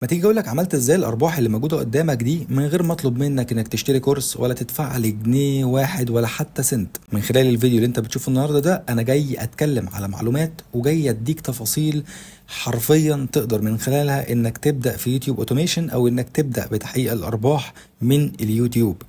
ما تيجي اقول لك عملت ازاي الارباح اللي موجودة قدامك دي من غير ما اطلب منك انك تشتري كورس ولا تدفع لي جنيه واحد ولا حتى سنت. من خلال الفيديو اللي انت بتشوفه النهارده ده انا جاي اتكلم على معلومات وجاي اديك تفاصيل حرفيا تقدر من خلالها انك تبدا في يوتيوب automation او انك تبدا بتحقيق الارباح من اليوتيوب.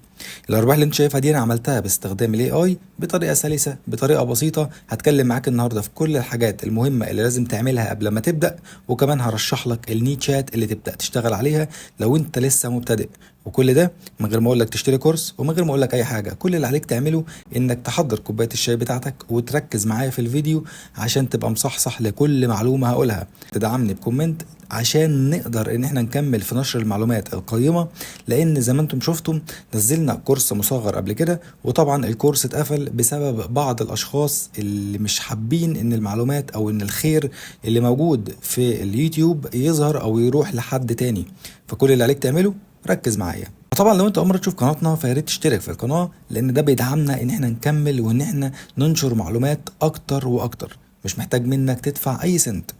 الارباح اللي انت شايفها دي انا عملتها باستخدام ال AI بطريقة سلسه، بطريقة بسيطه. هتكلم معاك النهارده في كل الحاجات المهمة اللي لازم تعملها قبل ما تبدا، وكمان هرشح لك ال niche ات اللي تبدا تشتغل عليها لو انت لسه مبتدئ. وكل ده من غير ما اقول لك تشتري كورس ومن غير ما اقول لك اي حاجه. كل اللي عليك تعمله انك تحضر كوباية الشاي بتاعتك وتركز معايا في الفيديو عشان تبقى مصحصح لكل معلومة هقولها. تدعمني ب comment عشان نقدر ان احنا نكمل في نشر المعلومات القيمه، لان زي ما انتم شفتم نزلنا كورس مصغر قبل كده، وطبعا الكورس اتقفل بسبب بعض الاشخاص اللي مش حابين ان المعلومات او ان الخير اللي موجود في اليوتيوب يظهر او يروح لحد تاني. فكل اللي عليك تعمله ركز معايا. طبعا لو انت اول مرة تشوف قناتنا فيا ريت تشترك في القناه، لان ده بيدعمنا ان احنا نكمل وان احنا ننشر معلومات اكتر واكتر. مش محتاج منك تدفع اي سنت،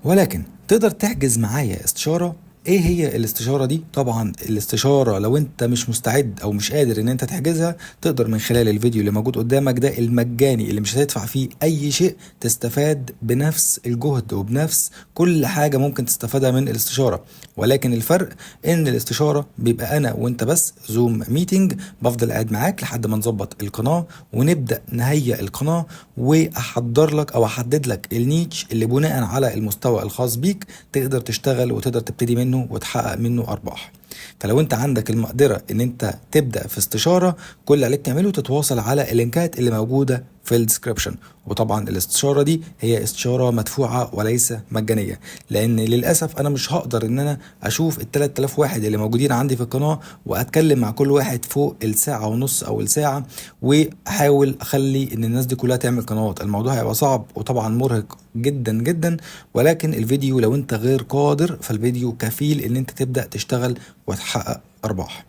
ولكن تقدر تحجز معايا استشاره. ايه هي الاستشارة دي؟ طبعا الاستشارة لو انت مش مستعد او مش قادر ان انت تحجزها، تقدر من خلال الفيديو اللي موجود قدامك ده المجاني اللي مش هتدفع فيه اي شيء، تستفاد بنفس الجهد وبنفس كل حاجة ممكن تستفادها من الاستشاره. ولكن الفرق ان الاستشارة بيبقى انا وانت بس، Zoom meeting، بفضل قاعد معاك لحد ما نظبط القناة ونبدا نهيئ القناه، واحضر لك او احدد لك ال niche اللي بناء على المستوى الخاص بيك تقدر تشتغل وتقدر تبتدي منه وتحقق منه ارباح. فلو انت عندك المقدرة ان انت تبدا في استشاره، كل اللي عليك تعمله تتواصل على اللينكات اللي موجودة في ال description. وطبعا الاستشارة دي هي استشاره مدفوعة وليس مجانيه، لان للاسف انا مش هقدر ان انا اشوف ال 3000 واحد اللي موجودين عندي في القناة واتكلم مع كل واحد فوق الساعة ونص او الساعه، واحاول اخلي ان الناس دي كلها تعمل قنوات. الموضوع هيبقى صعب وطبعا مرهق جدا جدا. ولكن الفيديو لو انت غير قادر فالفيديو كفيل ان انت تبدا تشتغل وتحقق ارباح.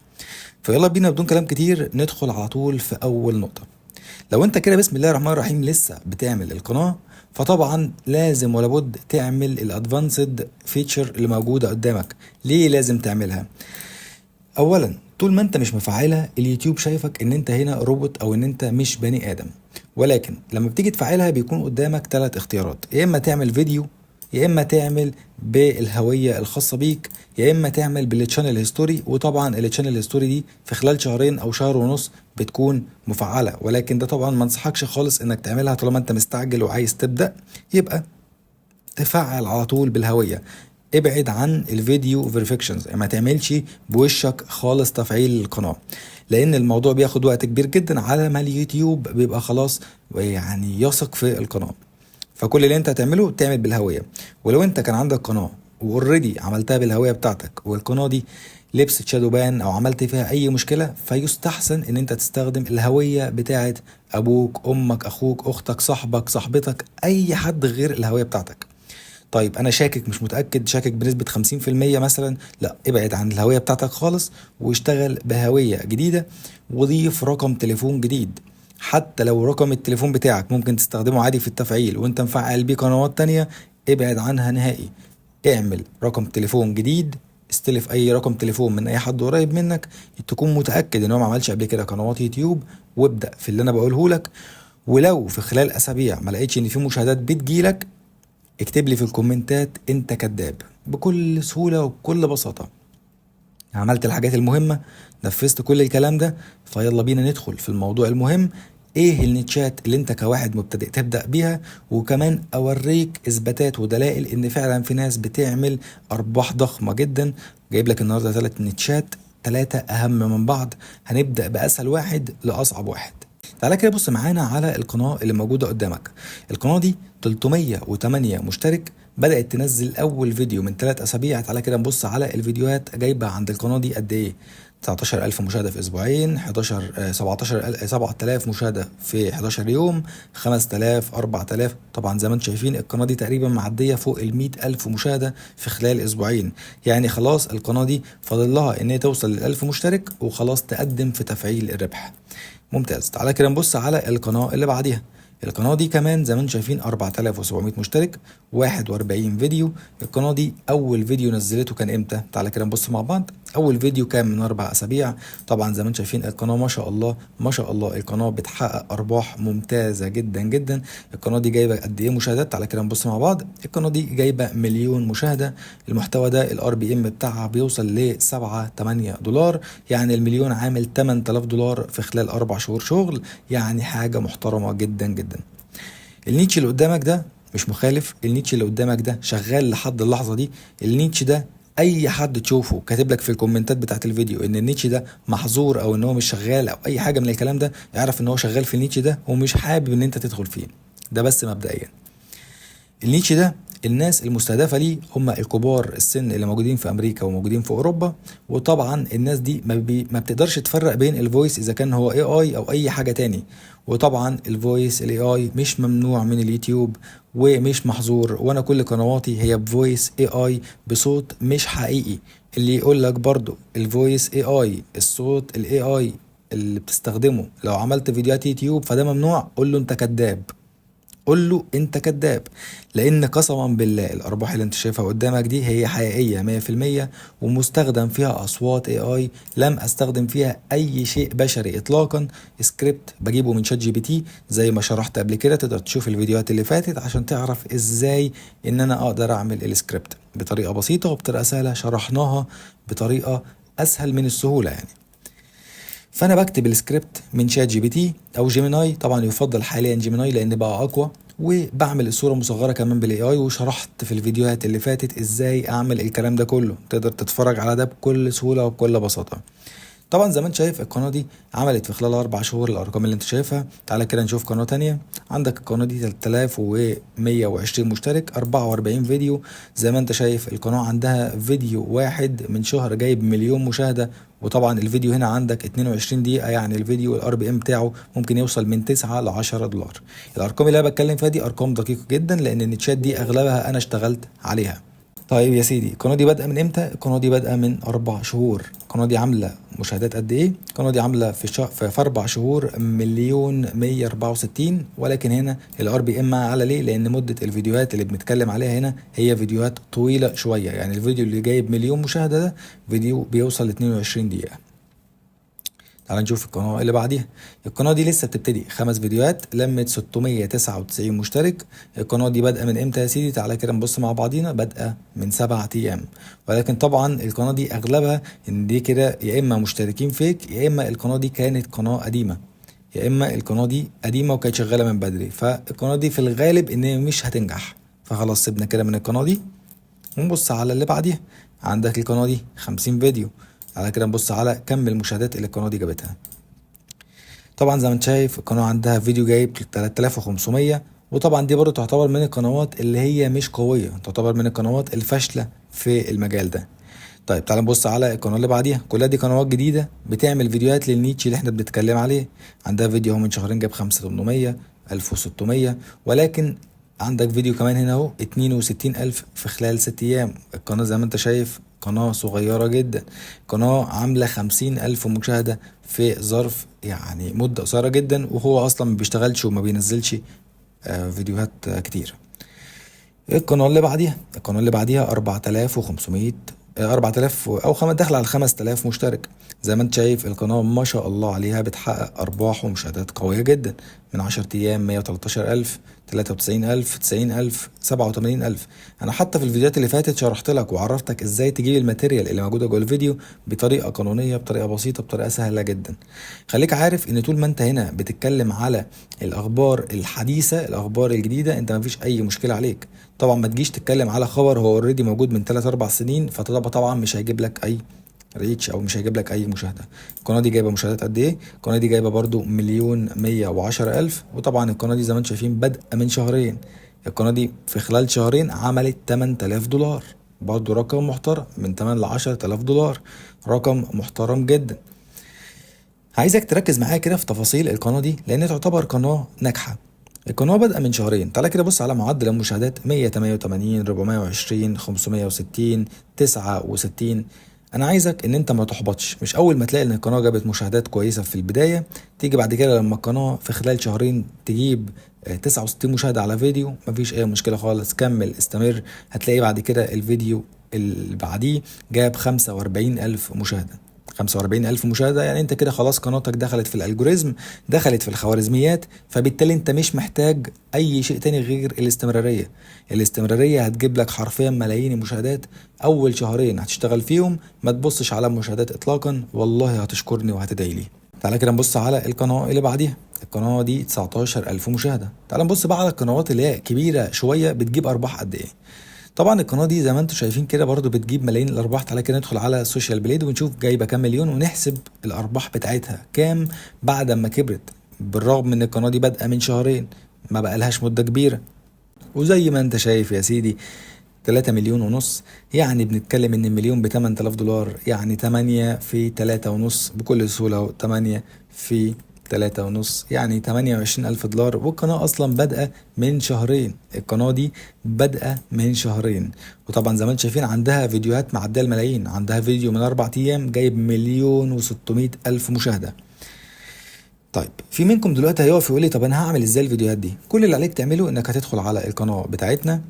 فيلا بينا بدون كلام كتير ندخل على طول في اول نقطة. لو انت كده بسم الله الرحمن الرحيم لسه بتعمل القناة، فطبعا لازم ولا بد تعمل ال advanced feature اللي موجودة قدامك. ليه لازم تعملها؟ اولا طول ما انت مش مفعلها اليوتيوب شايفك ان انت هنا روبوت او ان انت مش بني ادم. ولكن لما بتيجي تفعلها بيكون قدامك 3 اختيارات، يا اما تعمل فيديو، يا اما تعمل بالهوية الخاصة بيك، يا اما تعمل بال channel history. وطبعا ال channel history دي في خلال شهرين او شهر ونص بتكون مفعله، ولكن ده طبعا ما انصحكش خالص انك تعملها طالما انت مستعجل وعايز تبدا. يبقى تفعل على طول بالهوية. ابعد عن ال video verifications، ما تعملش بوشك خالص تفعيل القناة، لان الموضوع بياخد وقت كبير جدا على ما اليوتيوب بيبقى خلاص يعني يثق في القناة. فكل اللي انت هتعمله تعمل بالهوية. ولو انت كان عندك قناة و already عملتها بالهوية بتاعتك والقناة دي لبست shadow ban او عملت فيها اي مشكلة، فيستحسن ان انت تستخدم الهوية بتاعت ابوك، امك، اخوك، اختك، صاحبك، صاحبتك، اي حد غير الهوية بتاعتك. طيب انا شاكك مش متاكد، شاكك بنسبة 50% مثلا، لا ابعد عن الهوية بتاعتك خالص واشتغل بهوية جديدة وضيف رقم تليفون جديد. حتى لو رقم التليفون بتاعك ممكن تستخدمه عادي في التفعيل وانت مفعل بيه قنوات تانية، ابعد عنها نهائي. اعمل رقم تليفون جديد، استلف اي رقم تليفون من اي حد قريب منك تكون متاكد ان هو ما عملش قبل كده قنوات يوتيوب، وابدا في اللي انا بقوله لك. ولو في خلال اسابيع ما لقيتش ان في مشاهدات بتجيلك، اكتب لي في الكومنتات انت كذاب، بكل سهولة وبكل بساطة. عملت الحاجات المهمة، نفذت كل الكلام ده، فيلا بينا ندخل في الموضوع المهم. ايه ال niche ات اللي انت كواحد مبتدئ تبدأ بيها، وكمان اوريك اثباتات ودلائل ان فعلا في ناس بتعمل ارباح ضخمة جدا. جايب لك النهاردة 3 niche ات، 3 اهم من بعض. هنبدأ باسهل واحد لاصعب واحد. تعالى كده بص معانا على القناة اللي موجودة قدامك. القناة دي 308 مشترك، بدأت تنزل أول فيديو من 3 أسابيع. تعالى كده نبص على الفيديوهات جايبة عند القناة دي قد إيه. 19000 مشاهدة في أسبوعين، 11، 17، 7000 مشاهدة في 11 يوم، 5000، 4000. طبعا زي ما انتم شايفين القناة دي تقريبا معدية فوق ال 100000 مشاهدة في خلال أسبوعين. يعني خلاص القناة دي فاضل لها إن هي توصل لل1000 مشترك وخلاص تقدم في تفعيل الربح. ممتاز. تعالى كده نبص على القناة اللي بعديها. القناة دي كمان زي ما انتم شايفين 4700 مشترك، 41 فيديو. القناة دي اول فيديو نزلته كان امتى؟ تعالى كده نبص مع بعض. اول فيديو كان من 4 اسابيع. طبعا زي ما انتم شايفين القناة ما شاء الله ما شاء الله، القناة بتحقق ارباح ممتازة جدا جدا. القناة دي جايبه قد ايه مشاهدات؟ تعالى كده نبص مع بعض. القناة دي جايبه مليون مشاهده. المحتوى ده ال RPM بتاعها بيوصل ل 7 8 دولار، يعني المليون عامل 8000 دولار في خلال 4 شهور شغل، يعني حاجة محترمه جدا جدا. ال niche اللي قدامك ده مش مخالف، ال niche اللي قدامك ده شغال لحد اللحظة دي. ال niche ده اي حد تشوفه كاتب لك في الكومنتات بتاعت الفيديو ان ال niche ده محظور او ان هو مش شغال او اي حاجة من الكلام ده، اعرف ان هو شغال في ال niche ده ومش حابب ان انت تدخل فيه. ده بس مبدئيا. ال niche ده الناس المستهدفة ليه هم الكبار السن اللي موجودين في امريكا وموجودين في اوروبا، وطبعا الناس دي ما بتقدرش تفرق بين ال voice اذا كان هو AI او اي حاجة تاني. وطبعا ال voice ال AI مش ممنوع من اليوتيوب ومش محظور، وانا كل قنواتي هي ب voice AI، بصوت مش حقيقي. اللي يقول لك برضو ال voice AI، الصوت ال AI اللي بتستخدمه لو عملت فيديوهات يوتيوب فده ممنوع، قول له انت كذاب، قول له انت كذاب، لان قسما بالله الارباح اللي انت شايفها قدامك دي هي حقيقية 100% ومستخدم فيها اصوات AI، لم استخدم فيها اي شيء بشري اطلاقا. سكريبت بجيبه من ChatGPT زي ما شرحت قبل كده، تقدر تشوف الفيديوهات اللي فاتت عشان تعرف ازاي ان انا اقدر اعمل السكريبت بطريقة بسيطة وبطريقة سهلة، شرحناها بطريقة اسهل من السهولة يعني. فانا بكتب السكريبت من ChatGPT او Gemini، طبعا يفضل حاليا Gemini لان بقى اقوى، وبعمل الصورة مصغرة كمان بال AI، وشرحت في الفيديوهات اللي فاتت ازاي اعمل الكلام ده كله، تقدر تتفرج على ده بكل سهولة وبكل بساطه. طبعا زي ما انت شايف القناة دي عملت في خلال 4 شهور الارقام اللي انت شايفها. تعالى كده نشوف قناة تانية. عندك القناة دي 3120 مشترك، 44 فيديو. زي ما انت شايف القناة عندها فيديو واحد من شهر جايب مليون مشاهده، وطبعا الفيديو هنا عندك 22 دقيقه، يعني الفيديو ال RPM بتاعه ممكن يوصل من 9 ل 10 دولار. الارقام اللي انا بتكلم فيها دي ارقام دقيقة جدا لان النيتشات دي اغلبها انا اشتغلت عليها. طيب يا سيدي، القناة دي بادئه من امتى؟ القناة دي بادئه من 4 شهور. القناة دي عامله مشاهدات قد ايه؟ القناة دي عامله في 4 شهور 1,164,000، ولكن هنا ال RPM اعلى. ليه؟ لان مده الفيديوهات اللي بنتكلم عليها هنا هي فيديوهات طويلة شويه، يعني الفيديو اللي جايب مليون مشاهده ده فيديو بيوصل ل 22 دقيقه. تعال نشوف القناة اللي بعديها. القناة دي لسه بتبتدي، خمس فيديوهات لمت 699 مشترك. القناة دي بادئة من امتى يا سيدي؟ تعالى كده نبص مع بعضينا. بادئة من 7 ايام، ولكن طبعا القناة دي اغلبها ان دي كده يا اما مشتركين fake، يا اما القناة دي كانت قناة قديمة، يا اما القناة دي قديمة وكانت شغالة من بدري، فالقناة دي في الغالب ان هي مش هتنجح. فخلاص سيبنا كده من القناة دي ونبص على اللي بعديها. عندك القناة دي 50 فيديو. على كده نبص على كم المشاهدات اللي القناة دي جابتها. طبعا زي ما انت شايف القناة عندها فيديو جايب 3500، وطبعا دي برضو تعتبر من القنوات اللي هي مش قوية، تعتبر من القنوات الفاشلة في المجال ده. طيب تعال نبص على القناة اللي بعديها. كلها دي قنوات جديدة بتعمل فيديوهات لل niche اللي احنا بنتكلم عليه. عندها فيديو من شهرين جاب 5800، 1600، ولكن عندك فيديو كمان هنا اهو 62,000 في خلال 6 ايام. القناة زي ما انت شايف قناة صغيرة جدا، قناة عاملة 50,000 مشاهدة في ظرف يعني مدة قصيرة جدا، وهو أصلا ما بيشتغلش وما بينزلش فيديوهات كتير. القناة اللي بعديها، القناة اللي بعديها 4500، 4000 أو خمس داخل على 5000 مشترك. زي ما انت شايف القناة ما شاء الله عليها بتحقق أرباح ومشاهدات قوية جدا. من 10 أيام 113,000، 93,000، 90,000، 87,000. أنا حتى في الفيديوهات اللي فاتت شرحت لك وعرفتك إزاي تجيب ال material اللي موجودة جوه الفيديو بطريقة قانونية، بطريقة بسيطة، بطريقة سهلة جدا. خليك عارف إن طول ما أنت هنا بتتكلم على الأخبار الحديثة، الأخبار الجديدة، أنت مفيش أي مشكلة عليك. طبعا ما تجيش تتكلم على خبر هو already موجود من 3 4 سنين، فطبعا طبعا مش هيجيب لك اي reach او مش هيجيب لك اي مشاهده. القناة دي جايبه مشاهدات قد ايه؟ القناة دي جايبه برضو 1,110,000، وطبعا القناة دي زي ما انتم شايفين بادئه من شهرين. القناة دي في خلال شهرين عملت 8000 دولار، برضو رقم محترم، من 8 ل 10000 دولار، رقم محترم جدا. عايزك تركز معايا كده في تفاصيل القناة دي لان تعتبر قناة ناجحه. القناة بادئة من شهرين. تعالى كده بص على معدل المشاهدات: 188، 420، 560، 69. انا عايزك ان انت ما تحبطش، مش اول ما تلاقي ان القناة جابت مشاهدات كويسة في البداية تيجي بعد كده لما القناة في خلال شهرين تجيب 69 مشاهده على فيديو، مفيش اي مشكلة خالص، كمل استمر. هتلاقي بعد كده الفيديو اللي بعديه جاب 45,000 مشاهده، 45,000 مشاهده، يعني انت كده خلاص قناتك دخلت في ال algorithm، دخلت في الخوارزميات، فبالتالي انت مش محتاج اي شيء تاني غير الاستمرارية. الاستمرارية هتجيب لك حرفيا ملايين المشاهدات. اول شهرين هتشتغل فيهم ما تبصش على المشاهدات اطلاقا، والله هتشكرني وهتدعي لي. تعالى كده نبص على القناة اللي بعديها، القناة دي 19,000 مشاهده. تعالى نبص بقى على القنوات اللي هي كبيرة شوية بتجيب ارباح قد ايه. طبعا القناة دي زي ما انتم شايفين كده برضو بتجيب ملايين الارباح. تعالى كده ندخل على السوشيال بليد ونشوف جايبه كام مليون ونحسب الارباح بتاعتها كام بعد ما كبرت، بالرغم ان القناة دي بادئه من شهرين، ما بقالهاش مده كبيرة. وزي ما انت شايف يا سيدي 3.5 مليون، يعني بنتكلم ان المليون ب 8000 دولار، يعني 8 في 3.5 بكل سهولة، 8 في 3.5 يعني 28,000 دولار. والقناة أصلا بادئة من شهرين، القناة دي بادئة من شهرين. وطبعا زي ما انتم شايفين عندها فيديوهات معدية الملايين، عندها فيديو من 4 أيام جايب 1,600,000 مشاهدة. طيب في منكم دلوقتي هيقف يقول لي طب أنا هعمل إزاي الفيديوهات دي؟ كل اللي عليك تعمله إنك هتدخل على القناة بتاعتنا.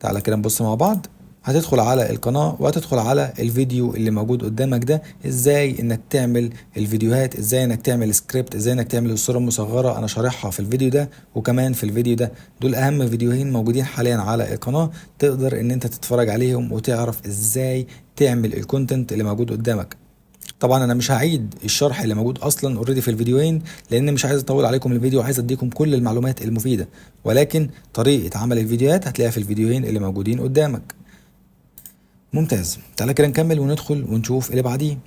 تعالى كده نبص مع بعض. هتدخل على القناة وهتدخل على الفيديو اللي موجود قدامك ده، ازاي انك تعمل الفيديوهات، ازاي انك تعمل سكريبت، ازاي انك تعمل الصورة المصغرة، انا شارحها في الفيديو ده وكمان في الفيديو ده. دول اهم فيديوهين موجودين حاليا على القناة، تقدر ان انت تتفرج عليهم وتعرف ازاي تعمل ال content اللي موجود قدامك. طبعا انا مش هعيد الشرح اللي موجود اصلا already في الفيديوهين، لان مش عايز اطول عليكم الفيديو، عايز اديكم كل المعلومات المفيدة، ولكن طريقه عمل الفيديوهات هتلاقيها في الفيديوهين اللي موجودين قدامك. ممتاز، تعالى كده نكمل وندخل ونشوف اللي بعديه.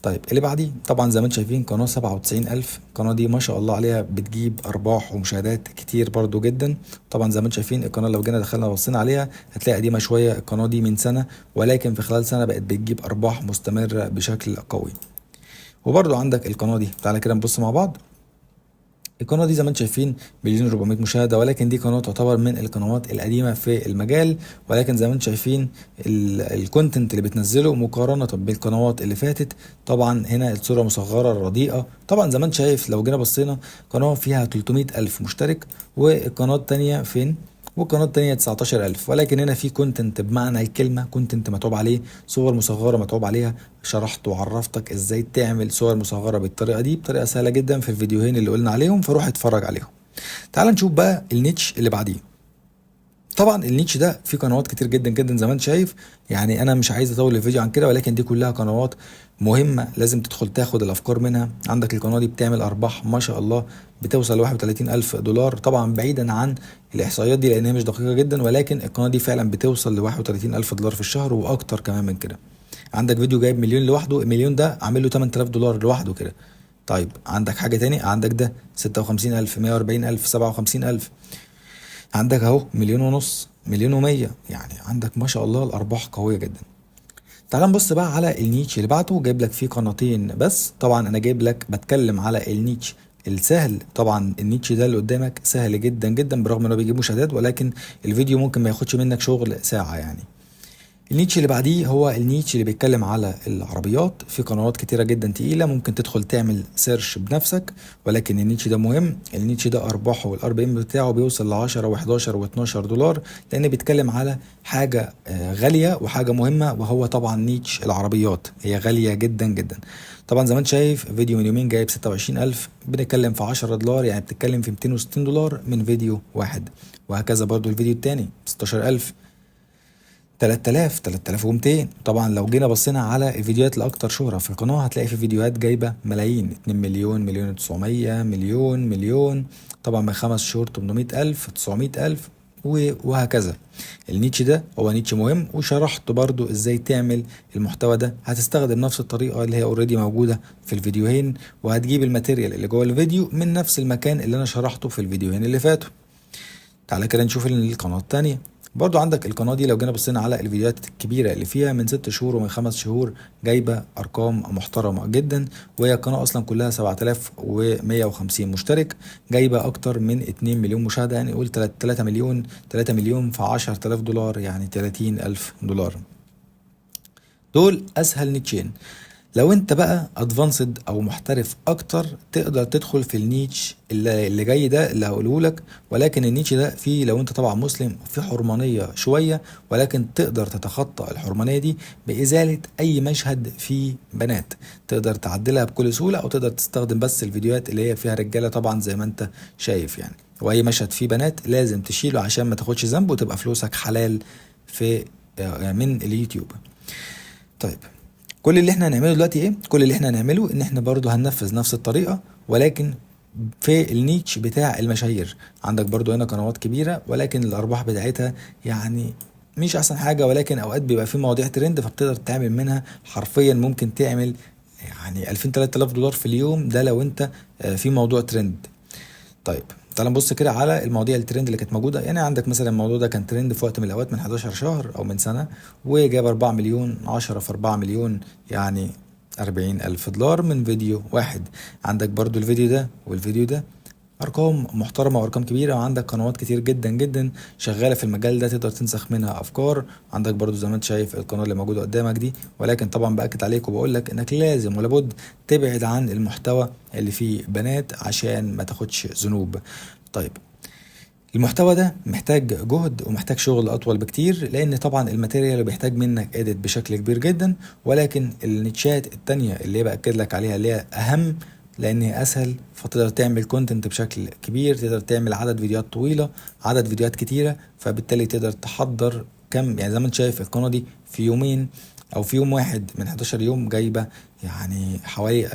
طيب اللي بعديه طبعا زي ما انتم شايفين قناة 97,000، القناة دي ما شاء الله عليها بتجيب ارباح ومشاهدات كتير برضو جدا. طبعا زي ما انتم شايفين القناة لو جينا دخلنا وبصينا عليها هتلاقي قديمة شوية، القناة دي من سنة، ولكن في خلال سنة بقت بتجيب ارباح مستمرة بشكل قوي. وبرضو عندك القناة دي، تعالى كده نبص مع بعض. القناة دي زي ما انتم شايفين 1,400,000 مشاهدة، ولكن دي قناة تعتبر من القنوات القديمة في المجال، ولكن زي ما انتم شايفين ال content اللي بتنزله مقارنة بالقنوات اللي فاتت. طبعا هنا الصورة مصغرة رديئة. طبعا زي ما انت شايف لو جينا بصينا قناة فيها 300,000 مشترك، والقناة التانية فين؟ والقناة التانية 19,000، ولكن هنا في content بمعنى الكلمة، content متعوب عليه، صور مصغرة متعوب عليها. شرحت وعرفتك ازاي تعمل صور مصغرة بالطريقة دي بطريقة سهلة جدا في الفيديوهين اللي قلنا عليهم، فروح اتفرج عليهم. تعال نشوف بقى ال niche اللي بعديه. طبعا ال niche ده في قنوات كتير جدا جدا زي ما انت شايف، يعني انا مش عايز اطول الفيديو عن كده، ولكن دي كلها قنوات مهمة لازم تدخل تاخد الافكار منها. عندك القناة دي بتعمل ارباح ما شاء الله بتوصل ل 31,000 دولار، طبعا بعيدا عن الاحصائيات دي لان هي مش دقيقة جدا، ولكن القناة دي فعلا بتوصل ل 31,000 دولار في الشهر واكتر كمان من كده. عندك فيديو جايب مليون لوحده، المليون ده عامل له 8000 دولار لوحده كده. طيب عندك حاجة تاني، عندك ده 56,000، 140,000، 57,000، عندك اهو 1.5 مليون، 1.1 مليون، يعني عندك ما شاء الله الارباح قوية جدا. تعال نبص بقى على ال niche اللي بعده، جايب لك فيه قناتين بس. طبعا انا جايب لك بتكلم على ال niche السهل، طبعا ال niche ده اللي قدامك سهل جدا جدا برغم انه بيجيب مشاهدات، ولكن الفيديو ممكن ما ياخدش منك شغل ساعة يعني. ال niche اللي بعديه هو ال niche اللي بيتكلم على العربيات، في قنوات كتيرة جدا تقيلة ممكن تدخل تعمل search بنفسك، ولكن ال niche ده مهم. ال niche ده ارباحه وال RPM بتاعه بيوصل ل 10 و11 و12 دولار، لان بيتكلم على حاجة غالية وحاجة مهمة، وهو طبعا niche العربيات، هي غالية جدا جدا. طبعا زي ما انت شايف فيديو من يومين جايب 26,000، بنتكلم في 10 دولار، يعني بتتكلم في 260 دولار من فيديو واحد. وهكذا برضو الفيديو التاني 16,000، 3000، 3200. طبعا لو جينا بصينا على الفيديوهات الاكثر شهرة في القناة هتلاقي في فيديوهات جايبة ملايين، 2 مليون، 1.9 مليون، مليون، مليون، طبعا من 5 شهور 800,000، 900,000 وهكذا. ال niche ده هو niche مهم، وشرحت برضو ازاي تعمل المحتوى ده. هتستخدم نفس الطريقة اللي هي already موجودة في الفيديوهين، وهتجيب ال material اللي جوه الفيديو من نفس المكان اللي انا شرحته في الفيديوهين اللي فاتوا. تعالى كده نشوف القناة التانية. برضو عندك القناة دي لو جينا بصينا على الفيديوهات الكبيرة اللي فيها من 6 شهور ومن 5 شهور جايبة أرقام محترمة جدا، وهي القناة أصلا كلها 7150 مشترك، جايبة أكتر من 2 مليون مشاهدة، يعني قول 3 مليون، 3 مليون في 10,000 دولار يعني 30,000 دولار. دول اسهل niche ين. لو انت بقى advanced او محترف اكتر تقدر تدخل في ال niche اللي جاي ده اللي هقوله لك، ولكن ال niche ده فيه لو انت طبعا مسلم في حرمانية شوية، ولكن تقدر تتخطى الحرمانية دي بإزالة اي مشهد فيه بنات، تقدر تعدلها بكل سهولة، او تقدر تستخدم بس الفيديوهات اللي هي فيها رجالة طبعا زي ما انت شايف يعني. واي مشهد فيه بنات لازم تشيله عشان ما تاخدش ذنب وتبقى فلوسك حلال في من اليوتيوب. طيب كل اللي احنا هنعمله دلوقتي ايه؟ كل اللي احنا هنعمله ان احنا برضو هننفذ نفس الطريقة، ولكن في ال niche بتاع المشاهير. عندك برضو هنا قنوات كبيرة، ولكن الارباح بتاعتها يعني مش احسن حاجة، ولكن اوقات بيبقى في مواضيع ترند فبتقدر تعمل منها حرفيا ممكن تعمل يعني 2000 3000 دولار في اليوم، ده لو انت في موضوع ترند. طيب تعال نبص كده على المواضيع الترند اللي كانت موجودة. يعني عندك مثلا الموضوع ده كان ترند في وقت من الاوقات من 11 شهر او من سنة، وجاب 4 مليون، 10 في 4 مليون يعني 40,000 دولار من فيديو واحد. عندك برضو الفيديو ده والفيديو ده، ارقام محترمه وارقام كبيرة، وعندك قنوات كتير جدا جدا شغالة في المجال ده تقدر تنسخ منها افكار. عندك برضو زي ما انت شايف القناة اللي موجودة قدامك دي، ولكن طبعا باكد عليك وبقول لك انك لازم ولابد تبعد عن المحتوى اللي فيه بنات عشان ما تاخدش ذنوب. طيب المحتوى ده محتاج جهد ومحتاج شغل اطول بكتير، لان طبعا ال material بيحتاج منك edit بشكل كبير جدا، ولكن ال niche ات التانية اللي باكد لك عليها اللي هي اهم لان هي اسهل، فتقدر تعمل content بشكل كبير، تقدر تعمل عدد فيديوهات طويلة، عدد فيديوهات كتيرة، فبالتالي تقدر تحضر كم، يعني زي ما انت شايف القناة دي في يومين او في يوم واحد من 11 يوم جايبه يعني حوالي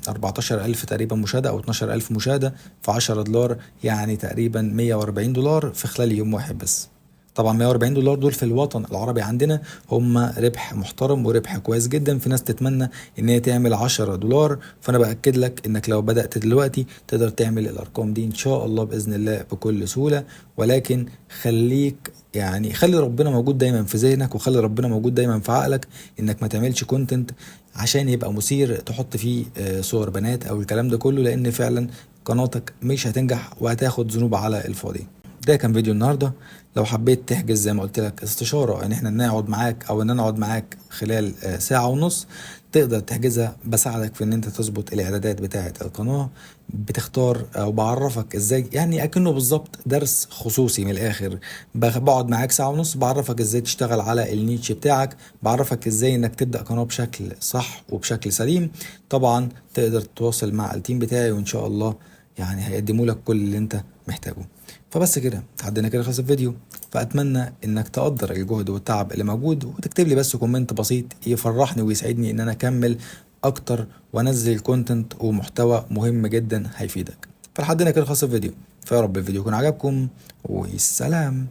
14,000 تقريبا مشاهده او 12,000 مشاهده في 10 دولار، يعني تقريبا 140 دولار في خلال يوم واحد بس. طبعا 140 دولار دول في الوطن العربي عندنا هم ربح محترم وربح كويس جدا. في ناس تتمنى ان هي تعمل 10 دولار، فانا باكد لك انك لو بدأت دلوقتي تقدر تعمل الارقام دي ان شاء الله باذن الله بكل سهولة، ولكن خليك يعني خلي ربنا موجود دايما في ذهنك، وخلي ربنا موجود دايما في عقلك، انك ما تعملش content عشان يبقى مثير تحط فيه صور بنات او الكلام ده كله، لان فعلا قناتك مش هتنجح وهتاخد ذنوب على الفاضي. ده كان فيديو النهارده. لو حبيت تحجز زي ما قلت لك استشاره ان احنا نقعد معاك او ان انا اقعد معاك خلال ساعة ونص، تقدر تحجزها، بساعدك في ان انت تظبط الاعدادات بتاعه القناة، بتختار او بعرفك ازاي، يعني اكنه بالظبط درس خصوصي من الاخر. بقعد معاك ساعة ونص بعرفك ازاي تشتغل على ال niche بتاعك، بعرفك ازاي انك تبدا قناة بشكل صح وبشكل سليم. طبعا تقدر تتواصل مع ال team بتاعي وان شاء الله يعني هيقدموا لك كل اللي انت محتاجه. فبس كده عدينا كده خلص الفيديو، فاتمنى انك تقدر الجهد والتعب اللي موجود، وتكتب لي بس comment بسيط يفرحني ويسعدني ان انا اكمل اكتر وانزل content ومحتوى مهم جدا هيفيدك. فلحد هنا كده خلص الفيديو، فيا رب الفيديو يكون عجبكم، والسلام.